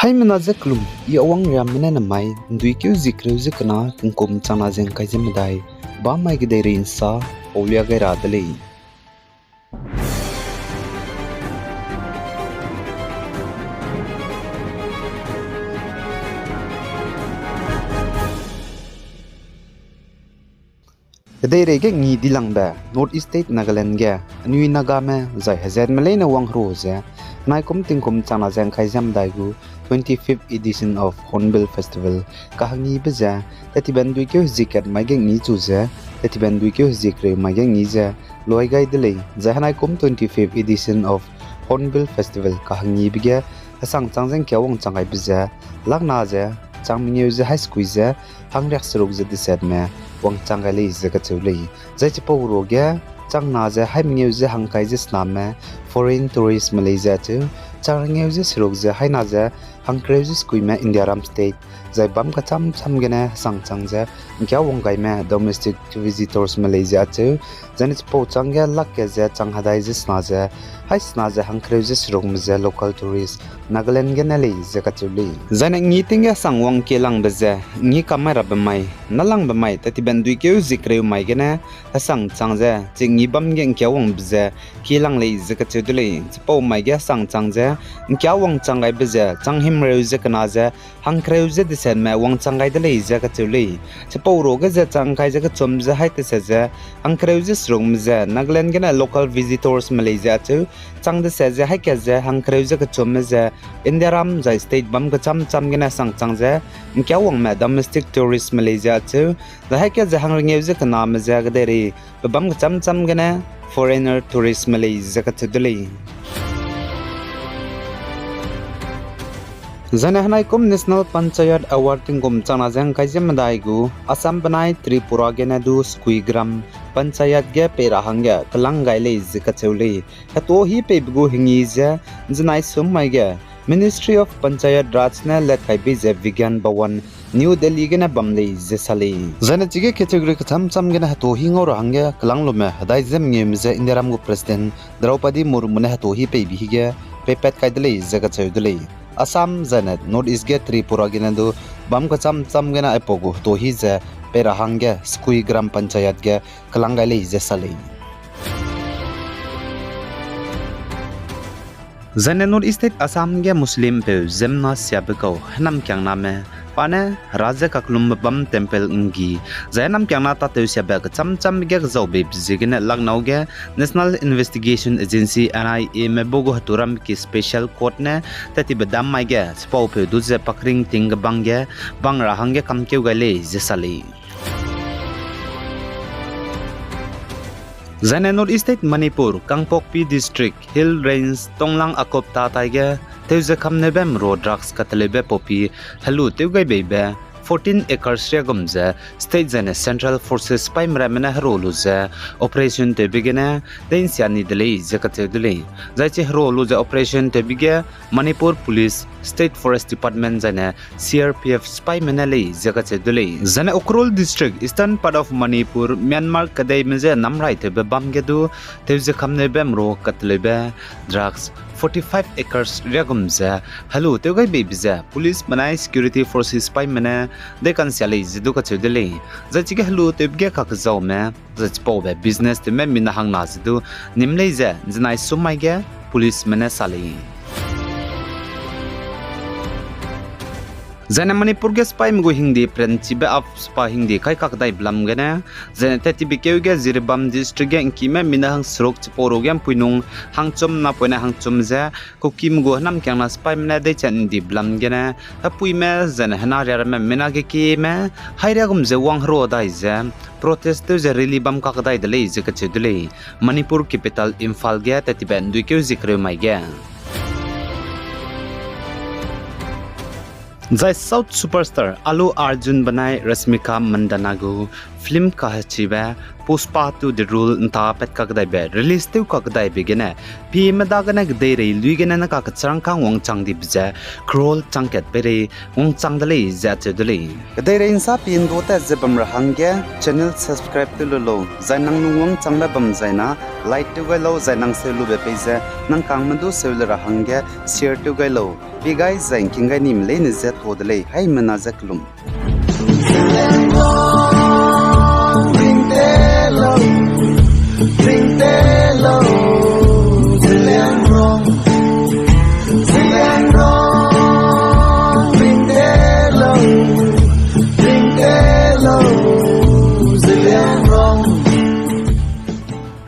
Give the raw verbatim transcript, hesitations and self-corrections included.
Aimena ze kelum, I Awang Riamme ne namai, ’nduikeu zie kereu ze kena, tingkum changna ze ’ngkai ze medai, bam mai kedeirei ’nsa paulia gai ra de lei. Kedeirei ge ngî dilangbe North East State Nagaland ge, anui Nagame zai hezatme leine wangherua ze, henaikum tingkum changna ze ’ngkai ze medai gu twenty-fifth edition of Hornbill Festival kahengibe ze, tattibe ’nduikeu hezie kat mai ge ngî chu ze, tattibe ’nduikeu hezie kereu mai ge ngî ze, luai gai de lei, zai henaikum twenty-fifth edition of Hornbill Festival kahengibe ge, hesang chang ze ’ngkiawang chang gaibe ze, lakna ze, chang mengeu ze haî sekui ze, hangriak seruk ze desetme, wangchang gai lei ze kacheu lei. Zai chipau ruage, changna ze haî mengeu ze hangkai ze sename, foreign touristme lei ze acheu, chang rengeu ze seruk ze haîna ze, hangkereu ze sekuime Indiaram state, zai bam kecham cham gene hesang chang ze, ’ngkiawang gaime domestic visitorsme lei ze acheu, zaine chipau chang ge lak ke ze chang hedai ze sena ze, haî sena ze hangkereu ze serukme ze local tourist, Nagaland gene lei ze kacheu lei. Zaine ngî ting ge hesang wang kielangbe ze, ngî kam mai rabe mai, nâlangbe mai, tattibe ’nduikeu zie kereu mai gene, hesang chang ze, chi ngî bam ge ’ngkiawangbe ze, kielang lei ze kacheu de lei. Chipau mai ge hesang chang ze, ’ngkiawang chang gaibe ze, chang himreu ze kena ze, hangkereu ze desetme wangchang gai de lei ze kacheu lei. Chipau ruage ze chang ’ngkai ze kechum ze haî deset ze, hangkereu ze serukme ze, Nagaland gene local visitorsme lei ze acheu, chang deset ze haî kat ze, hangkereu ze kechumme ze, Indiaram zai state bam kecham cham gene hesang chang ze, ’ngkiawangme domestic touristme lei ze acheu, zai haî kat ze hangrengeu ze kename ze kedeirei, pe bam kecham cham gene, foreigner touristme lei ze kacheu de lei. Zaine henaikum National Panchayat Award tingkum changna ze ’ngkai ze medai gu, Assam benai Tripura gene du sekui gram Panchayat ge pei ra hangge kelang gai lei ze kacheu lei. Hetuahi peibe gu hengî ze, ’nzenai sum mai ge, Ministry of Panchayat Raj ne let kai bei ze Vigyan Bhawan, New Delhi gene bam lei ze sa lei. Zaine chige category kecham cham gene hetuahi ngau ra hangge kelang lume hedai ze mengeume ze Indiaram gu President Draupadi Murmu ne hetuahi peibe hige peipat kai de lei ze kacheu de lei. Assam zaine North East ge Tripura gene du bam kecham cham gene aipau gu hetuahi ze pei ra hangge sekui gram Panchayat ge kelang gai lei ze sa lei. Zaine North East State Assam ge Muslimpeu ziemmena siabe kau hênamkiangname, pa ne hera ze kakellumbe bam temple ’nggi, zai hênamkiangna tâtew siabe kecham cham ge kezau beibe ziegene Lucknow ge National Investigation Agency, N I A me bo gu heturam ki special court ne tattibe dam mai ge chipaupeu du ze pakring ting kebang ge bang ra hangge kamkeu gai lei ze sa lei. Zaine North East State Manipur, Kangpokpi District, Hill Range, Tonglang Akop tatai ge, tewze kamneube mro drugs kateleube poppy helu tew gai beibe, fourteen acres riagum ze, state zaine Central Forces sipaime ramme ne hero lu ze, operation tewbe gene, deinsia ni de lei ze kacheu de lei. Zai chi hero lu ze operation tewbe ge, Manipur Police, State Forest Department zaine C R P F sipaime ne lei ze kacheu de lei. Zaine Ukhrul District, eastern part of Manipur, Myanmar kedeime je namrai tewbe bam ge du, tewze kamneube mro kateleube, drugs, forty-five acres riagum ze, helu tew gai beibe ze, police benai security forces sipaime ne, deikansia lei ze du kacheu de lei. Zai chige helu tewbe ge kakezaume, zai chipaube business tewme mina hangna ze du, nim lei ze, zenai sum mai ge, policeme ne sa lei. Zaine Manipur ge sipaime gu hingde prenchibe ap sipa hingde kai kakdaibe lam gene, zaine tattibe keu ge Jiribam District ge ’ngkime mina hangseruk chipau ru ge ’mpuinung hangchum napoine hangchum ze, Kukime gu hênamkiangna sipaime ne deichat ’ndibe lam gene, hepuime zaine hena riaramme mina ge kieme, hairiagum ze wang herua dai ze, protest tew ze rally bam kakdai de lei ze kacheu de lei, Manipur capital Imphal ge tattibe ’nduikeu zie kereu mai ge. Zai South superstar Allu Arjun benai Rashmika Mandanna gu film kahechibe Pushpa two The Rule ’nta pat kakdaibe release tew kakdaibe gene, pieme dagene kedeirei lui gene ne kakechârangkang wangchang dibe ze crore chang kat peirei wangchang de lei ze acheu de lei. Kedeirei ’nsa pi ’ndu tat ze bam ra hangge channel subscribe tew lu lau, zai nang lung wangchangbe bam zai na like tew gai lau, zai nang seu lube pei ze nang kangme du seu le ra hangge share tew gai lau. Pi gai zai ’ngking gai nime leine je to de lei, haimena je kelum. Ringte lau, ringte lau, Zeliangrong.